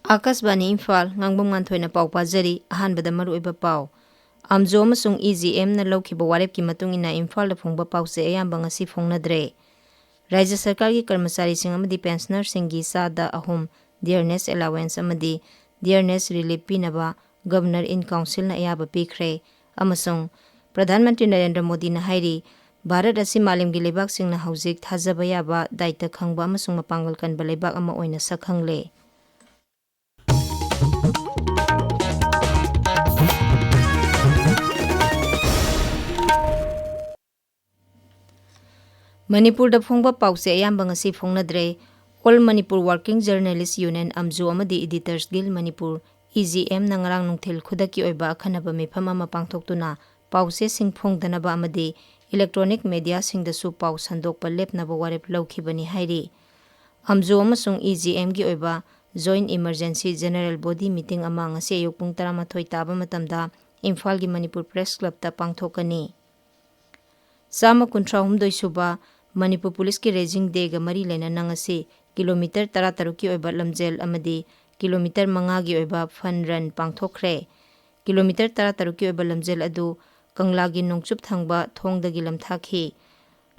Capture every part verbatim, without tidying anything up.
ꯑꯥꯀꯥꯁꯕꯥꯅꯤ ꯏꯝꯐꯥꯜ, ꯉꯥꯡꯕꯝ ꯉꯥꯟꯊꯣꯏꯅ ꯄꯥꯎ ꯄꯥꯖꯔꯤ꯫ ꯑꯍꯥꯟꯕꯗ ꯃꯔꯨꯑꯣꯏꯕ ꯄꯥꯎ꯫ ꯑꯝꯖꯣ ꯑꯃꯁꯨꯡ ꯏ ꯖꯤ ꯑꯦꯝꯅ ꯂꯧꯈꯤꯕ ꯋꯥꯔꯦꯞꯀꯤ ꯃꯇꯨꯡ ꯏꯟꯅ ꯏꯝꯐꯥꯜꯗ ꯐꯣꯡꯕ ꯄꯥꯎꯆꯦ ꯑꯌꯥꯝꯕ ꯉꯁꯤ ꯐꯣꯡꯅꯗ꯭ꯔꯦ꯫ ꯔꯥꯖ꯭ꯌ ꯁꯔꯀꯥꯔꯒꯤ ꯀꯔꯃꯆꯥꯔꯤꯁꯤꯡ ꯑꯃꯗꯤ ꯄꯦꯟꯁꯅꯔꯁꯤꯡꯒꯤ ꯆꯥꯗ ꯑꯍꯨꯝ ꯗꯤꯌꯔꯅꯦꯁ ꯑꯦꯂꯥꯋꯦꯟꯁ ꯑꯃꯗꯤ ꯗꯤꯌꯔꯅꯦꯁ ꯔꯤꯂꯤꯐ ꯄꯤꯅꯕ ꯒꯕꯔꯅꯔ ꯏꯟ ꯀꯥꯎꯟꯁꯤꯜꯅ ꯑꯌꯥꯕ ꯄꯤꯈ꯭ꯔꯦ, ꯑꯃꯁꯨꯡ ꯄ꯭ꯔꯙꯥꯟ ꯃꯟꯇ꯭ꯔꯤ ꯅꯔꯦꯟꯗ꯭ꯔ ꯃꯣꯗꯤꯅ ꯍꯥꯏꯔꯤ, ꯚꯥꯔꯠ ꯑꯁꯤ ꯃꯥꯂꯦꯝꯒꯤ ꯂꯩꯕꯥꯛꯁꯤꯡꯅ ꯍꯧꯖꯤꯛ ꯊꯥꯖꯕ ꯌꯥꯕ, ꯗꯥꯏꯇ ꯈꯪꯕ ꯑꯃꯁꯨꯡ ꯃꯄꯥꯡꯒꯜ ꯀꯟꯕ ꯂꯩꯕꯥꯛ ꯑꯃ ꯑꯣꯏꯅ ꯁꯛꯈꯪꯂꯦ꯫ ꯃꯅꯤꯄꯨꯔꯗ ꯐꯣꯡꯕ ꯄꯥꯎꯆꯦ ꯑꯌꯥꯝꯕ ꯉꯁꯤ ꯐꯣꯡꯅꯗ꯭ꯔꯦ꯫ All Manipur Working Journalist Union, ꯑꯝꯖꯨ ꯑꯃꯗꯤ Editors Guild Manipur, E G ꯑꯦꯝꯅ ꯉꯔꯥꯡ ꯅꯨꯡꯊꯤꯜ ꯈꯨꯗꯛꯀꯤ ꯑꯣꯏꯕ ꯑꯈꯟꯅꯕ ꯃꯤꯐꯝ ꯑꯃ ꯄꯥꯡꯊꯣꯛꯇꯨꯅ ꯄꯥꯎꯆꯦꯁꯤꯡ ꯐꯣꯡꯗꯅꯕ ꯑꯃꯗꯤ ꯏꯂꯦꯛꯇ꯭ꯔꯣꯅꯤꯛ ꯃꯦꯗꯤꯌꯥꯁꯤꯡꯗꯁꯨ ꯄꯥꯎ ꯁꯟꯗꯣꯛꯄ ꯂꯦꯞꯅꯕ ꯋꯥꯔꯦꯞ ꯂꯧꯈꯤꯕꯅꯤ ꯍꯥꯏꯔꯤ꯫ ꯑꯝꯖꯨ ꯑꯃꯁꯨꯡ ꯏ ꯖꯤ ꯑꯦꯝꯒꯤ ꯑꯣꯏꯕ Joint Emergency General Body Meeting ꯑꯃ ꯉꯁꯤ ꯑꯌꯨꯛ ꯄꯨꯡ ꯇꯔꯥꯃꯥꯊꯣꯏ ꯇꯥꯕ ꯃꯇꯝꯗ ꯏꯝꯐꯥꯜꯒꯤ ꯃꯅꯤꯄꯨꯔ ꯄ꯭ꯔꯦꯁ ꯀ꯭ꯂꯕꯇ ꯄꯥꯡꯊꯣꯛꯀꯅꯤ꯫ ꯆꯥꯝꯃ ꯀꯨꯟꯊ꯭ꯔꯥ ꯍꯨꯝꯗꯣꯏ ꯁꯨꯕ ꯃꯅꯤꯄꯨꯔ ꯄꯨꯂꯤꯁꯀꯤ ꯔꯦꯖꯤꯡ ꯗꯦꯒ ꯃꯔꯤ ꯂꯩꯅꯅ ꯉꯁꯤ ꯀꯤꯂꯣꯃꯤꯇꯔ ꯇꯔꯥꯇꯔꯨꯛꯀꯤ ꯑꯣꯏꯕ ꯂꯝꯖꯦꯜ ꯑꯃꯗꯤ ꯀꯤꯂꯣꯃꯤꯇꯔ ꯃꯉꯥꯒꯤ ꯑꯣꯏꯕ ꯐꯟ ꯔꯟ ꯄꯥꯡꯊꯣꯛꯈ꯭ꯔꯦ꯫ ꯀꯤꯂꯣꯃꯤꯇꯔ ꯇꯔꯥꯇꯔꯨꯛꯀꯤ ꯑꯣꯏꯕ ꯂꯝꯖꯦꯜ ꯑꯗꯨ ꯀꯪꯂꯥꯒꯤ ꯅꯣꯡꯆꯨꯞ ꯊꯪꯕ ꯊꯣꯡꯗꯒꯤ ꯂꯝꯊꯥꯈꯤ꯫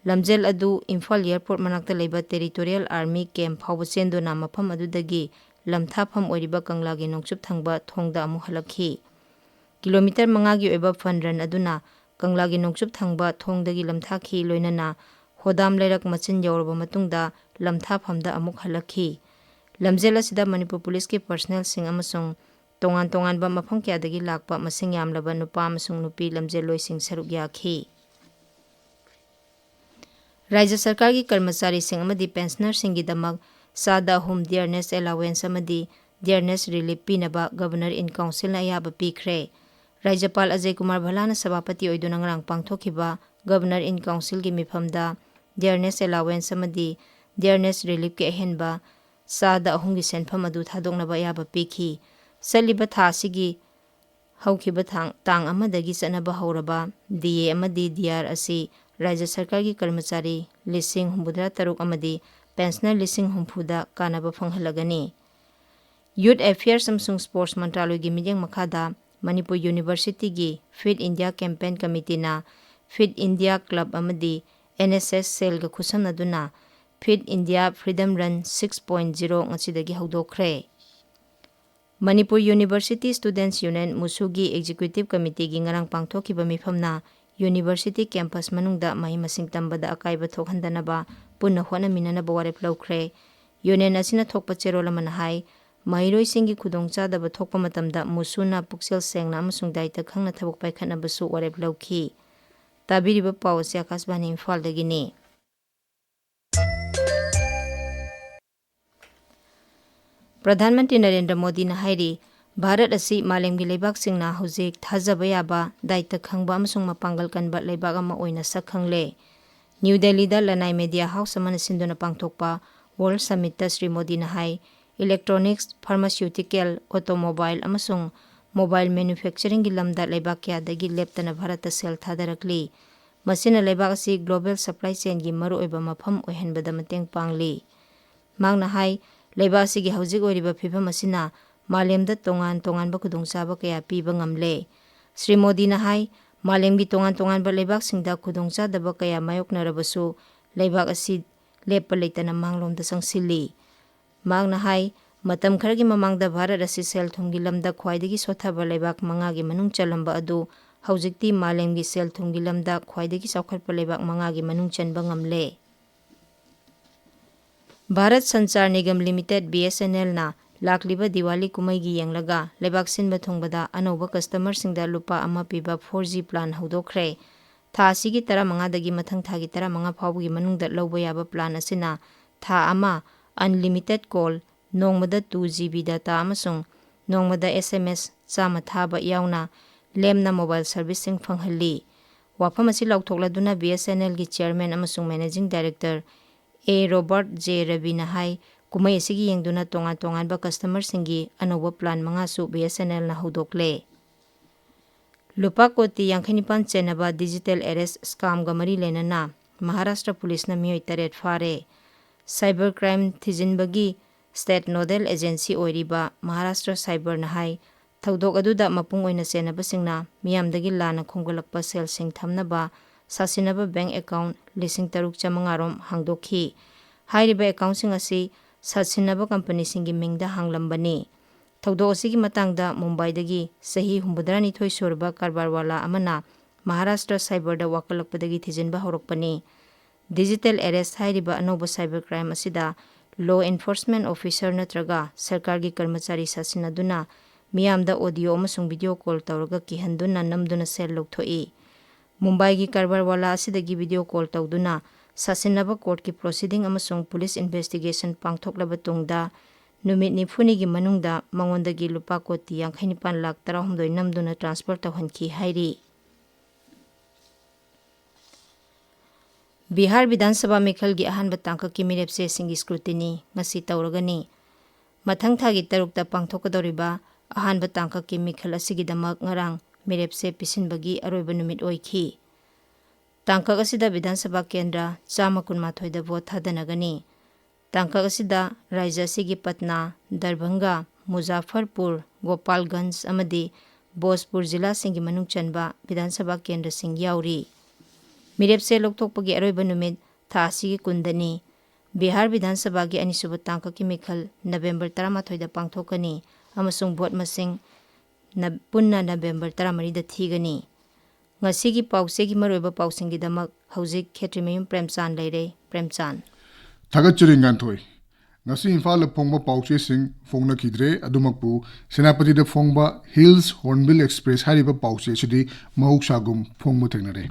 ꯂꯝꯖꯦꯜ ꯑꯗꯨ ꯏꯝꯐꯥꯜ ꯑꯦꯌꯔꯄꯣꯔꯠ ꯃꯅꯥꯛꯇ ꯂꯩꯕ ꯇꯦꯔꯤꯇꯣꯔꯤꯌꯦꯜ ꯑꯥꯔꯃꯤ ꯀꯦꯝꯞ ꯐꯥꯎꯕ ꯆꯦꯟꯗꯨꯅ ꯃꯐꯝ ꯑꯗꯨꯗꯒꯤ ꯂꯝꯊꯥꯐꯝ ꯑꯣꯏꯔꯤꯕ ꯀꯪꯂꯥꯒꯤ ꯅꯣꯡꯆꯨꯞ ꯊꯪꯕ ꯊꯣꯡꯗ ꯑꯃꯨꯛ ꯍꯜꯂꯛꯈꯤ꯫ ꯀꯤꯂꯣꯃꯤꯇꯔ ꯃꯉꯥꯒꯤ ꯑꯣꯏꯕ ꯐꯟ ꯔꯟ ꯑꯗꯨꯅ ꯀꯪꯂꯥꯒꯤ ꯅꯣꯡꯆꯨꯞ ꯊꯪꯕ ꯊꯣꯡꯗꯒꯤ ꯂꯝꯊꯥꯈꯤ, ꯂꯣꯏꯅꯅ ꯍꯣꯗꯥꯝ ꯂꯩꯔꯛ ꯃꯆꯤꯟ ꯌꯧꯔꯕ ꯃꯇꯨꯡꯗ ꯂꯝꯊꯥꯐꯝꯗ ꯑꯃꯨꯛ ꯍꯜꯂꯛꯈꯤ꯫ ꯂꯝꯖꯦꯜ ꯑꯁꯤꯗ ꯃꯅꯤꯄꯨꯔ ꯄꯨꯂꯤꯁꯀꯤ ꯄꯔꯁꯅꯦꯜꯁꯤꯡ ꯑꯃꯁꯨꯡ ꯇꯣꯉꯥꯟ ꯇꯣꯉꯥꯟꯕ ꯃꯐꯝ ꯀꯌꯥꯗꯒꯤ ꯂꯥꯛꯄ ꯃꯁꯤꯡ ꯌꯥꯝꯂꯕ ꯅꯨꯄꯥ ꯑꯃꯁꯨꯡ ꯅꯨꯄꯤ ꯂꯝꯖꯦꯜꯂꯣꯏꯁꯤꯡ ꯁꯔꯨꯛ ꯌꯥꯈꯤ꯫ ꯔꯥꯖ꯭ꯌ ꯁꯔꯀꯥꯔꯒꯤ ꯀꯔꯃꯆꯥꯔꯤꯁꯤꯡ ꯑꯃꯗꯤ ꯄꯦꯟꯁꯅꯔꯁꯤꯡꯒꯤꯗꯃꯛ ꯆꯥꯗ ꯑꯍꯨꯝ ꯗꯤꯌꯔꯅꯦꯁ ꯑꯦꯂꯥꯋꯦꯟꯁ ꯑꯃꯗꯤ ꯗꯤꯌꯔꯅꯦꯁ ꯔꯤꯂꯤꯐ ꯄꯤꯅꯕ ꯒꯕꯔꯅꯔ ꯏꯟ ꯀꯥꯎꯟꯁꯤꯜꯅ ꯑꯌꯥꯕ ꯄꯤꯈ꯭ꯔꯦ꯫ ꯔꯥꯖ꯭ꯌꯄꯥꯜ ꯑꯖꯌ ꯀꯨꯃꯥꯔ ꯚꯜꯂꯥꯅ ꯁꯚꯥꯄꯇꯤ ꯑꯣꯏꯗꯨꯅ ꯉꯔꯥꯡ ꯄꯥꯡꯊꯣꯛꯈꯤꯕ ꯒꯕꯔꯅꯔ ꯏꯟ ꯀꯥꯎꯟꯁꯤꯜꯒꯤ ꯃꯤꯐꯝꯗ ꯗꯤꯌꯔꯅꯦꯁ ꯑꯦꯂꯥꯋꯦꯟꯁ ꯑꯃꯗꯤ ꯗꯤꯌꯔꯅꯦꯁ ꯔꯤꯂꯤꯐꯀꯤ ꯑꯍꯦꯟꯕ ꯆꯥꯗ ꯑꯍꯨꯝꯒꯤ ꯁꯦꯟꯐꯝ ꯑꯗꯨ ꯊꯥꯗꯣꯛꯅꯕ ꯑꯌꯥꯕ ꯄꯤꯈꯤ꯫ ꯆꯠꯂꯤꯕ ꯊꯥ ꯑꯁꯤꯒꯤ ꯍꯧꯈꯤꯕ ꯊꯥꯡ, ꯇꯥꯡ ꯑꯃꯗꯒꯤ ꯆꯠꯅꯕ ꯍꯧꯔꯕ ꯗꯤ ꯑꯦ ꯑꯃꯗꯤ ꯗꯤ ꯑꯥꯔ ꯑꯁꯤ ꯔꯥꯖ꯭ꯌ ꯁꯔꯀꯥꯔꯒꯤ ꯀꯔꯃꯆꯥꯔꯤ ꯂꯤꯁꯤꯡ ꯍꯨꯝꯐꯨꯇꯔꯥ ꯇꯔꯨꯛ ꯑꯃꯗꯤ ꯄꯦꯟꯁꯅꯔ ꯂꯤꯁꯤꯡ ꯍꯨꯝꯐꯨꯗ ꯀꯥꯟꯅꯕ ꯐꯪꯍꯜꯂꯒꯅꯤ꯫ Youth Affairs ꯑꯃꯁꯨꯡ Sports ꯃꯟꯇ꯭ꯔꯥꯂꯣꯏꯒꯤ ꯃꯤꯠꯌꯦꯡ ꯃꯈꯥꯗ ꯃꯅꯤꯄꯨꯔ ꯌꯨꯅꯤꯚꯔꯁꯤꯇꯤꯒꯤ Fit India Campaign ꯀꯃꯤꯇꯤꯅ Fit India Club ꯑꯃꯗꯤ N S S ꯁꯦꯜꯒ ꯈꯨꯠꯁꯝꯅꯗꯨꯅ Fit India Freedom Run six point zero ꯉꯁꯤꯗꯒꯤ ꯍꯧꯗꯣꯛꯈ꯭ꯔꯦ꯫ ꯃꯅꯤꯄꯨꯔ ꯌꯨꯅꯤꯚꯔꯁꯤꯇꯤ Students Union, ꯃꯨꯁꯨꯒꯤ Executive Committeeꯒꯤ ꯉꯔꯥꯡ ꯄꯥꯡꯊꯣꯛꯈꯤꯕ ꯃꯤꯐꯝꯅ ꯌꯨꯅꯤꯚꯔꯁꯤꯇꯤ campus ꯃꯅꯨꯡꯗ ꯃꯍꯩ ꯃꯁꯤꯡ ꯇꯝꯕꯗ ꯑꯀꯥꯏꯕ ꯊꯣꯛꯍꯟꯗꯅꯕ ꯄꯨꯟꯅ ꯍꯣꯠꯅꯃꯤꯟꯅꯅꯕ ꯋꯥꯔꯦꯞ ꯂꯧꯈ꯭ꯔꯦ꯫ Union ꯑꯁꯤꯅ ꯊꯣꯛꯄ ꯆꯦꯔꯣꯜ ꯑꯃꯅ ꯍꯥꯏ, ꯃꯍꯩꯔꯣꯏꯁꯤꯡꯒꯤ ꯈꯨꯗꯣꯡꯆꯥꯗꯕ ꯊꯣꯛꯄ ꯃꯇꯝꯗ ꯃꯨꯁꯨꯅ ꯄꯨꯛꯆꯦꯜ ꯁꯦꯡꯅ ꯑꯃꯁꯨꯡ ꯗꯥꯏꯇ ꯈꯪꯅ ꯊꯕꯛ ꯄꯥꯏꯈꯠꯅꯕꯁꯨ ꯋꯥꯔꯦꯞ ꯂꯧꯈꯤ꯫ ꯇꯥꯕꯤꯔꯤꯕ ꯄꯥꯎ ꯑꯁꯤ ꯑꯀꯥꯁꯕꯥꯅꯤ ꯏꯝꯐꯥꯜꯗꯒꯤꯅꯤ꯫ ꯄ꯭ꯔꯙꯥꯟ ꯃꯟꯇ꯭ꯔꯤ ꯅꯔꯦꯟꯗ꯭ꯔ ꯃꯣꯗꯤꯅ ꯍꯥꯏꯔꯤ, ꯚꯥꯔꯠ ꯑꯁꯤ ꯃꯥꯂꯦꯝꯒꯤ ꯂꯩꯕꯥꯛꯁꯤꯡꯅ ꯍꯧꯖꯤꯛ ꯊꯥꯖꯕ ꯌꯥꯕ, ꯗꯥꯏꯇ ꯈꯪꯕ ꯑꯃꯁꯨꯡ ꯃꯄꯥꯡꯒꯜ ꯀꯟꯕ ꯂꯩꯕꯥꯛ ꯑꯃ ꯑꯣꯏꯅ ꯁꯛ ꯈꯪꯂꯦ꯫ ꯅ꯭ꯌꯨ ꯗꯦꯜꯂꯤꯗ ꯂꯅꯥꯏ media house ꯑꯃꯅ ꯁꯤꯟꯗꯨꯅ ꯄꯥꯡꯊꯣꯛꯄ World Summitꯇ ꯁ꯭ꯔꯤ ꯃꯣꯗꯤꯅ ꯍꯥꯏ, electronics, pharmaceutical, automobile ꯑꯃꯁꯨꯡ mobile manufacturingꯒꯤ ꯂꯝꯗ ꯂꯩꯕꯥꯛ ꯀꯌꯥꯗꯒꯤ ꯂꯦꯞꯇꯅ ꯚꯥꯔꯠꯇ ꯁꯦꯜ ꯊꯥꯗꯔꯛꯂꯤ꯫ ꯃꯁꯤꯅ ꯂꯩꯕꯥꯛ ꯑꯁꯤ global supply chainꯒꯤ ꯃꯔꯨꯑꯣꯏꯕ ꯃꯐꯝ ꯑꯣꯏꯍꯟꯕꯗ ꯃꯇꯦꯡ ꯄꯥꯡꯂꯤ꯫ ꯃꯍꯥꯛꯅ ꯍꯥꯏ, ꯂꯩꯕꯥꯛ ꯑꯁꯤꯒꯤ ꯍꯧꯖꯤꯛ ꯑꯣꯏꯔꯤꯕ ꯐꯤꯕꯝ ꯑꯁꯤꯅ ꯃꯥꯂꯦꯝꯗ ꯇꯣꯉꯥꯟ ꯇꯣꯉꯥꯟꯕ ꯈꯨꯗꯣꯡꯆꯥꯕ ꯀꯌꯥ ꯄꯤꯕ ꯉꯝꯂꯦ꯫ ꯁ꯭ꯔꯤ ꯃꯣꯗꯤꯅ ꯍꯥꯏ, ꯃꯥꯂꯦꯝꯒꯤ ꯇꯣꯉꯥꯟ ꯇꯣꯉꯥꯟꯕ ꯂꯩꯕꯥꯛꯁꯤꯡꯗ ꯈꯨꯗꯣꯡꯆꯥꯗꯕ ꯀꯌꯥ ꯃꯥꯌꯣꯛꯅꯔꯕꯁꯨ ꯂꯩꯕꯥꯛ ꯑꯁꯤ ꯂꯦꯞꯄ ꯂꯩꯇꯅ ꯃꯥꯡꯂꯣꯝꯗ ꯆꯪꯁꯤꯜꯂꯤ꯫ ꯃꯍꯥꯛꯅ ꯍꯥꯏ, ꯃꯇꯝ ꯈꯔꯒꯤ ꯃꯃꯥꯡꯗ ꯚꯥꯔꯠ ꯑꯁꯤ ꯁꯦꯜ ꯊꯨꯝꯒꯤ ꯂꯝꯗ ꯈ꯭ꯋꯥꯏꯗꯒꯤ ꯁꯣꯠꯊꯕ ꯂꯩꯕꯥꯛ ꯃꯉꯥꯒꯤ ꯃꯅꯨꯡ ꯆꯜꯂꯝꯕ ꯑꯗꯨ ꯍꯧꯖꯤꯛꯇꯤ ꯃꯥꯂꯦꯝꯒꯤ ꯁꯦꯜ ꯊꯨꯝꯒꯤ ꯂꯝꯗ ꯈ꯭ꯋꯥꯏꯗꯒꯤ ꯆꯥꯎꯈꯠꯄ ꯂꯩꯕꯥꯛ ꯃꯉꯥꯒꯤ ꯃꯅꯨꯡ ꯆꯟꯕ ꯉꯝꯂꯦ꯫ ꯚꯥꯔꯠ ꯁꯟꯆꯥꯔ ꯅꯤꯒꯝ Limited, BSNLꯅ ꯂꯥꯛꯂꯤꯕ ꯗꯤꯋꯥꯂꯤ ꯀꯨꯝꯍꯩꯒꯤ ꯌꯦꯡꯂꯒ ꯂꯩꯕꯥꯛ ꯁꯤꯟꯕ ꯊꯨꯡꯕꯗ ꯑꯅꯧꯕ customerꯁꯤꯡꯗ ꯂꯨꯄꯥ ꯑꯃ ꯄꯤꯕ four G plan ꯍꯧꯗꯣꯛꯈ꯭ꯔꯦ꯫ ꯊꯥ ꯑꯁꯤꯒꯤ ꯇꯔꯥꯃꯉꯥꯗꯒꯤ ꯃꯊꯪ ꯊꯥꯒꯤ ꯇꯔꯥꯃꯉꯥ ꯐꯥꯎꯕꯒꯤ ꯃꯅꯨꯡꯗ ꯂꯧꯕ ꯌꯥꯕ plan ꯑꯁꯤꯅ ꯊꯥ ꯑꯃ unlimited call, ꯅꯣꯡꯃꯗ two GB data ꯑꯃꯁꯨꯡ ꯅꯣꯡꯃꯗ SMS ꯆꯥꯝꯃ ꯊꯥꯕ ꯌꯥꯎꯅ ꯂꯦꯝꯅ mobile serviceꯁꯤꯡ ꯐꯪꯍꯜꯂꯤ꯫ ꯋꯥꯐꯝ ꯑꯁꯤ ꯂꯥꯎꯊꯣꯛꯂꯗꯨꯅ BSNLꯒꯤ chairman ꯑꯃꯁꯨꯡ managing director A Robert J ꯔꯕꯤꯅ ꯍꯥꯏ, ꯀꯨꯝꯍꯩ ꯑꯁꯤꯒꯤ ꯌꯦꯡꯗꯨꯅ ꯇꯣꯉꯥꯟ ꯇꯣꯉꯥꯟꯕ customerꯁꯤꯡꯒꯤ ꯑꯅꯧꯕ plan ꯃꯉꯥꯁꯨ BSNLꯅ ꯍꯧꯗꯣꯛꯂꯦ꯫ ꯂꯨꯄꯥ ꯀꯣꯇꯤ ꯌꯥꯡꯈꯩ ꯅꯤꯄꯥꯟ ꯆꯦꯟꯅꯕ digital arrest scamꯒ ꯃꯔꯤ ꯂꯩꯅꯅ ꯃꯍꯥꯔꯥꯁꯇ꯭ꯔ ꯄꯨꯂꯤꯁꯅ ꯃꯤꯑꯣꯏ ꯇꯔꯦꯠ ꯐꯥꯔꯦ꯫ Cyber crime ꯊꯤꯖꯤꯟꯕꯒꯤ State Nodal Agency ꯑꯣꯏꯔꯤꯕ ꯃꯍꯥꯔꯥꯁꯇ꯭ꯔ ꯁꯥꯏꯕꯔꯅ ꯍꯥꯏ, ꯊꯧꯗꯣꯛ ꯑꯗꯨꯗ ꯃꯄꯨꯡ ꯑꯣꯏꯅ ꯆꯦꯟꯅꯕꯁꯤꯡꯅ ꯃꯤꯌꯥꯝꯗꯒꯤ ꯂꯥꯟꯅ ꯈꯣꯝꯒꯠꯂꯛꯄ ꯁꯦꯜꯁꯤꯡ ꯊꯝꯅꯕ ꯁꯥꯁꯤꯟꯅꯕ bank account ꯂꯤꯁꯤꯡ ꯇꯔꯨꯛ ꯆꯥꯃꯉꯥ ꯔꯣꯝ ꯍꯥꯡꯗꯣꯛꯈꯤ꯫ ꯍꯥꯏꯔꯤꯕ accountꯁꯤꯡ ꯑꯁꯤ ꯁꯥꯁꯤꯟꯅꯕ ꯀꯝꯄꯅꯤꯁꯤꯡꯒꯤ ꯃꯤꯡꯗ ꯍꯥꯡꯂꯝꯕꯅꯤ꯫ ꯊꯧꯗꯣꯛ ꯑꯁꯤꯒꯤ ꯃꯇꯥꯡꯗ ꯃꯨꯝꯕꯥꯏꯗꯒꯤ ꯆꯍꯤ ꯍꯨꯝꯐꯨꯇꯔꯥꯅꯤꯊꯣꯏ ꯁꯨꯔꯕ ꯀꯔꯕꯥꯔꯋꯥꯂꯥ ꯑꯃꯅ ꯃꯍꯥꯔꯥꯁꯇ꯭ꯔ ꯁꯥꯏꯕꯔꯗ ꯋꯥꯀꯠꯂꯛꯄꯗꯒꯤ ꯊꯤꯖꯤꯟꯕ ꯍꯧꯔꯛꯄꯅꯤ꯫ Digital arrest ꯍꯥꯏꯔꯤꯕ ꯑꯅꯧꯕ cyber crime ꯑꯁꯤꯗ law enforcement officer ꯅꯠꯇ꯭ꯔꯒ ꯁꯔꯀꯥꯔꯒꯤ ꯀꯔꯃꯆꯥꯔꯤ ꯁꯥꯁꯤꯟꯅꯗꯨꯅ ꯃꯤꯌꯥꯝꯗ audio ꯑꯃꯁꯨꯡ video call ꯇꯧꯔꯒ ꯀꯤꯍꯟꯗꯨꯅ ꯅꯝꯗꯨꯅ ꯁꯦꯜ ꯂꯧꯊꯣꯛꯏ꯫ ꯃꯨꯝꯕꯥꯏꯒꯤ ꯀꯔꯕꯥꯔꯋꯥꯂꯥ ꯑꯁꯤꯗꯒꯤ video call ꯇꯧꯗꯨꯅ ꯁꯥꯁꯤꯟꯅꯕ courtꯀꯤ proceeding ꯑꯃꯁꯨꯡ police investigation ꯄꯥꯡꯊꯣꯛꯂꯕ ꯇꯨꯡꯗ ꯅꯨꯃꯤꯠ ꯅꯤꯐꯨꯅꯤꯒꯤ ꯃꯅꯨꯡꯗ ꯃꯉꯣꯟꯗꯒꯤ ꯂꯨꯄꯥ ꯀꯣꯇꯤ ꯌꯥꯡꯈꯩ ꯅꯤꯄꯥꯟ ꯂꯥꯈ ꯇꯔꯥꯍꯨꯝꯗꯣꯏ ꯅꯝꯗꯨꯅ transfer ꯇꯧꯍꯟꯈꯤ ꯍꯥꯏꯔꯤ꯫ ꯕꯤꯍꯥꯔ ꯕꯤꯙꯥꯟ ꯁꯚꯥ ꯃꯤꯈꯜꯒꯤ ꯑꯍꯥꯟꯕ ꯇꯥꯡꯀꯛꯀꯤ ꯃꯤꯔꯦꯞ ꯆꯦꯁꯤꯡꯒꯤ scrutiny ꯉꯁꯤ ꯇꯧꯔꯒꯅꯤ꯫ ꯃꯊꯪ ꯊꯥꯒꯤ ꯇꯔꯨꯛꯇ ꯄꯥꯡꯊꯣꯛꯀꯗꯧꯔꯤꯕ ꯑꯍꯥꯟꯕ ꯇꯥꯡꯀꯛꯀꯤ ꯃꯤꯈꯜ ꯑꯁꯤꯒꯤꯗꯃꯛ ꯉꯔꯥꯡ ꯃꯤꯔꯦꯞ ꯆꯦ ꯄꯤꯁꯤꯟꯕꯒꯤ ꯑꯔꯣꯏꯕ ꯅꯨꯃꯤꯠ ꯑꯣꯏꯈꯤ꯫ ꯇꯥꯡꯀꯛ ꯑꯁꯤꯗ ꯕꯤꯙꯥꯟ ꯁꯚꯥ ꯀꯦꯟꯗ꯭ꯔ ꯆꯥꯝꯃ ꯀꯨꯟꯃꯥꯊꯣꯏꯗ vote ꯊꯥꯗꯅꯒꯅꯤ꯫ ꯇꯥꯡꯀꯛ ꯑꯁꯤꯗ ꯔꯥꯖ꯭ꯌ ꯑꯁꯤꯒꯤ ꯄꯠꯅꯥ, ꯗꯔꯚꯪꯒ, ꯃꯨꯖꯥꯐꯔꯄꯨꯔ, ꯒꯣꯄꯥꯜꯒꯟꯖ ꯑꯃꯗꯤ ꯚꯣꯖꯄꯨꯔ ꯖꯤꯂꯥꯁꯤꯡꯒꯤ ꯃꯅꯨꯡ ꯆꯟꯕ ꯕꯤꯙꯥꯟ ꯁꯚꯥ ꯀꯦꯟꯗ꯭ꯔꯁꯤꯡ ꯌꯥꯎꯔꯤ꯫ ꯃꯤꯔꯦꯞ ꯆꯦ ꯂꯧꯊꯣꯛꯄꯒꯤ ꯑꯔꯣꯏꯕ ꯅꯨꯃꯤꯠ ꯊꯥ ꯑꯁꯤꯒꯤ ꯀꯨꯟꯗꯅꯤ꯫ ꯕꯤꯍꯥꯔ ꯕꯤꯙꯥꯟ ꯁꯚꯥꯒꯤ ꯑꯅꯤꯁꯨꯕ ꯇꯥꯡꯀꯛꯀꯤ ꯃꯤꯈꯜ ꯅꯕꯦꯝꯕꯔ ꯇꯔꯥꯃꯥꯊꯣꯏꯗ ꯄꯥꯡꯊꯣꯛꯀꯅꯤ ꯑꯃꯁꯨꯡ vote ꯃꯁꯤꯡ ꯅ-, ꯄꯨꯟꯅ ꯅꯕꯦꯝꯕꯔ ꯇꯔꯥꯃꯔꯤꯗ ꯊꯤꯒꯅꯤ꯫ ꯉꯁꯤꯒꯤ ꯄꯥꯎꯆꯦꯒꯤ ꯃꯔꯨꯑꯣꯏꯕ ꯄꯥꯎꯁꯤꯡꯒꯤꯗꯃꯛ ꯍꯧꯖꯤꯛ ꯈꯦꯇ꯭ꯔꯤꯃꯌꯨꯝ ꯄ꯭ꯔꯦꯝꯆꯥꯟ ꯂꯩꯔꯦ꯫ ꯄ꯭ꯔꯦꯝꯆꯥꯟ꯫ ꯊꯥꯒꯠꯆꯔꯤ ꯉꯥꯟꯊꯣꯏ꯫ ꯉꯁꯤ ꯏꯝꯐꯥꯜꯗ ꯐꯣꯡꯕ ꯄꯥꯎꯆꯦꯁꯤꯡ ꯐꯣꯡꯅꯈꯤꯗ꯭ꯔꯦ꯫ ꯑꯗꯨꯃꯛꯄꯨ ꯁꯦꯅꯥꯄꯇꯤꯗ ꯐꯣꯡꯕ Hills Hornbill Express ꯍꯥꯏꯔꯤꯕ ꯄꯥꯎꯆꯦ ꯑꯁꯤꯗꯤ ꯃꯍꯧꯁꯥꯒꯨꯝ ꯐꯣꯡꯕ ꯊꯦꯡꯅꯔꯦ꯫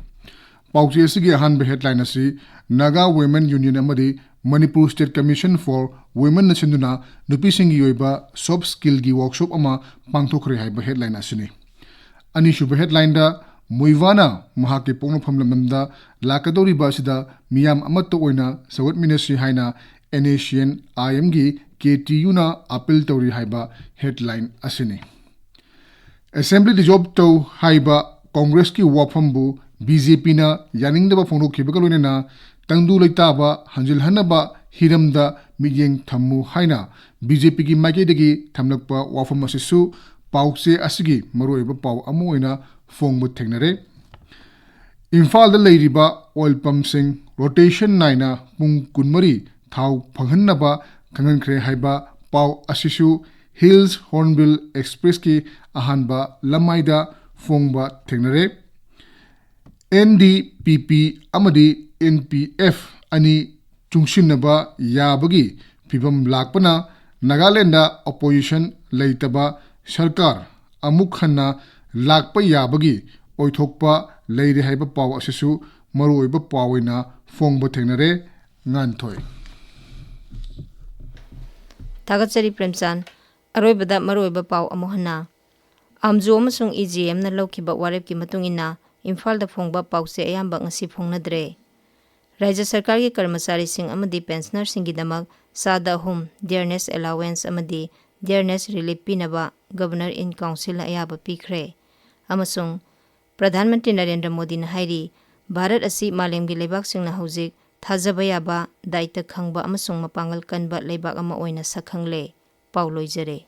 ꯄꯥꯎꯆꯦ ꯑꯁꯤꯒꯤ ꯑꯍꯥꯟꯕ headline ꯑꯁꯤ Naga Women Union ꯑꯃꯗꯤ Manipur State Commission for Women ꯅ ꯁꯤꯟꯗꯨꯅ ꯅꯨꯄꯤꯁꯤꯡꯒꯤ ꯑꯣꯏꯕ soft skillꯒꯤ workshop ꯑꯃ ꯄꯥꯡꯊꯣꯛꯈ꯭ꯔꯦ ꯍꯥꯏꯕ headline ꯑꯁꯤꯅꯤ꯫ ꯑꯅꯤꯁꯨꯕ headlineꯗ ꯃꯨꯏꯚꯥꯅ ꯃꯍꯥꯛꯀꯤ ꯄꯣꯛꯅꯐꯝ ꯂꯝꯗꯝꯗ ꯂꯥꯛꯀꯗꯧꯔꯤꯕ ꯑꯁꯤꯗ ꯃꯤꯌꯥꯝ ꯑꯃꯠꯇ ꯑꯣꯏꯅ ꯁꯧꯒꯠꯃꯤꯟꯅꯁꯤ ꯍꯥꯏꯅ NSCN IMꯒꯤ KTUꯅ appeal ꯇꯧꯔꯤ ꯍꯥꯏꯕ headline ꯑꯁꯤꯅꯤ꯫ Assembly dissolve ꯇꯧ ꯍꯥꯏꯕ ꯀꯣꯡꯒ꯭ꯔꯦꯁꯀꯤ ꯋꯥꯐꯝꯕꯨ BJPꯅ ꯌꯥꯅꯤꯡꯗꯕ ꯐꯣꯡꯗꯣꯛꯈꯤꯕꯒ ꯂꯣꯏꯅꯅ ꯇꯪꯗꯨ ꯂꯩꯇꯥꯕ ꯍꯟꯖꯤꯜꯍꯟꯅꯕ ꯍꯤꯔꯝꯗ ꯃꯤꯠꯌꯦꯡ ꯊꯝꯃꯨ ꯍꯥꯏꯅ ꯕꯤ ꯖꯦ ꯄꯤꯒꯤ ꯃꯥꯏꯀꯩꯗꯒꯤ ꯊꯝꯂꯛꯄ ꯋꯥꯐꯝ ꯑꯁꯤꯁꯨ ꯄꯥꯎꯆꯦ ꯑꯁꯤꯒꯤ ꯃꯔꯨꯑꯣꯏꯕ ꯄꯥꯎ ꯑꯃ ꯑꯣꯏꯅ ꯐꯣꯡꯕ ꯊꯦꯡꯅꯔꯦ꯫ ꯏꯝꯐꯥꯜꯗ ꯂꯩꯔꯤꯕ ꯑꯣꯏꯜ ꯄꯝꯁꯤꯡ ꯔꯣꯇꯦꯁꯟ ꯅꯥꯏꯅ ꯄꯨꯡ ꯀꯨꯟꯃꯔꯤ ꯊꯥꯎ ꯐꯪꯍꯟꯅꯕ ꯈꯪꯍꯟꯈ꯭ꯔꯦ ꯍꯥꯏꯕ ꯄꯥꯎ ꯑꯁꯤꯁꯨ ꯍꯤꯜꯁ ꯍꯣꯔꯟꯕꯤꯜ ꯑꯦꯛꯁꯄ꯭ꯔꯦꯁꯀꯤ ꯑꯍꯥꯟꯕ ꯂꯃꯥꯏꯗ ꯐꯣꯡꯕ ꯊꯦꯡꯅꯔꯦ꯫ ꯑꯦꯟ ꯗꯤ ꯄꯤ ꯄꯤ ꯑꯃꯗꯤ ꯑꯦꯟ ꯄꯤ ꯑꯦꯐ ꯑꯅꯤ ꯆꯨꯡꯁꯤꯟꯅꯕ ꯌꯥꯕꯒꯤ ꯐꯤꯕꯝ ꯂꯥꯛꯄꯅ ꯅꯥꯒꯥꯂꯦꯟꯗ ꯑꯣꯄꯣꯖꯤꯁꯟ ꯂꯩꯇꯕ ꯁꯔꯀꯥꯔ ꯑꯃꯨꯛ ꯍꯟꯅ ꯂꯥꯛꯄ ꯌꯥꯕꯒꯤ ꯑꯣꯏꯊꯣꯛꯄ ꯂꯩꯔꯦ ꯍꯥꯏꯕ ꯄꯥꯎ ꯑꯁꯤꯁꯨ ꯃꯔꯨꯑꯣꯏꯕ ꯄꯥꯎ ꯑꯣꯏꯅ ꯐꯣꯡꯕ ꯊꯦꯡꯅꯔꯦ꯫ ꯉꯥꯟꯊꯣꯏ꯫ ꯊꯥꯒꯠꯆꯔꯤ ꯄ꯭ꯔꯦꯝꯆꯥꯟ꯫ ꯑꯔꯣꯏꯕꯗ ꯃꯔꯨꯑꯣꯏꯕ ꯄꯥꯎ ꯑꯃꯨꯛ ꯍꯟꯅ꯫ ꯑꯥꯝꯖꯨ ꯑꯃꯁꯨꯡ ꯏ ꯖꯤ ꯑꯦꯝꯅ ꯂꯧꯈꯤꯕ ꯋꯥꯔꯦꯞꯀꯤ ꯃꯇꯨꯡ ꯏꯟꯅ ꯏꯝꯐꯥꯜꯗ ꯐꯣꯡꯕ ꯄꯥꯎꯆꯦ ꯑꯌꯥꯝꯕ ꯉꯁꯤ ꯐꯣꯡꯅꯗ꯭ꯔꯦ꯫ ꯔꯥꯖ꯭ꯌ ꯁꯔꯀꯥꯔꯒꯤ ꯀꯔꯃꯆꯥꯔꯤꯁꯤꯡ ꯑꯃꯗꯤ ꯄꯦꯟꯁꯅꯔꯁꯤꯡꯒꯤꯗꯃꯛ ꯆꯥꯗ ꯑꯍꯨꯝ dearness allowance ꯑꯃꯗꯤ dearness relief ꯄꯤꯅꯕ Governor in Councilꯅ ꯑꯌꯥꯕ ꯄꯤꯈ꯭ꯔꯦ꯫ ꯑꯃꯁꯨꯡ ꯄ꯭ꯔꯙꯥꯟ ꯃꯟꯇ꯭ꯔꯤ ꯅꯔꯦꯟꯗ꯭ꯔ ꯃꯣꯗꯤꯅ ꯍꯥꯏꯔꯤ, ꯚꯥꯔꯠ ꯑꯁꯤ ꯃꯥꯂꯦꯝꯒꯤ ꯂꯩꯕꯥꯛꯁꯤꯡꯅ ꯍꯧꯖꯤꯛ ꯊꯥꯖꯕ ꯌꯥꯕ, ꯗꯥꯏꯇ ꯈꯪꯕ ꯑꯃꯁꯨꯡ ꯃꯄꯥꯡꯒꯜ ꯀꯟꯕ ꯂꯩꯕꯥꯛ ꯑꯃ ꯑꯣꯏꯅ ꯁꯛꯈꯪꯂꯦ꯫ ꯄꯥꯎ ꯂꯣꯏꯖꯔꯦ꯫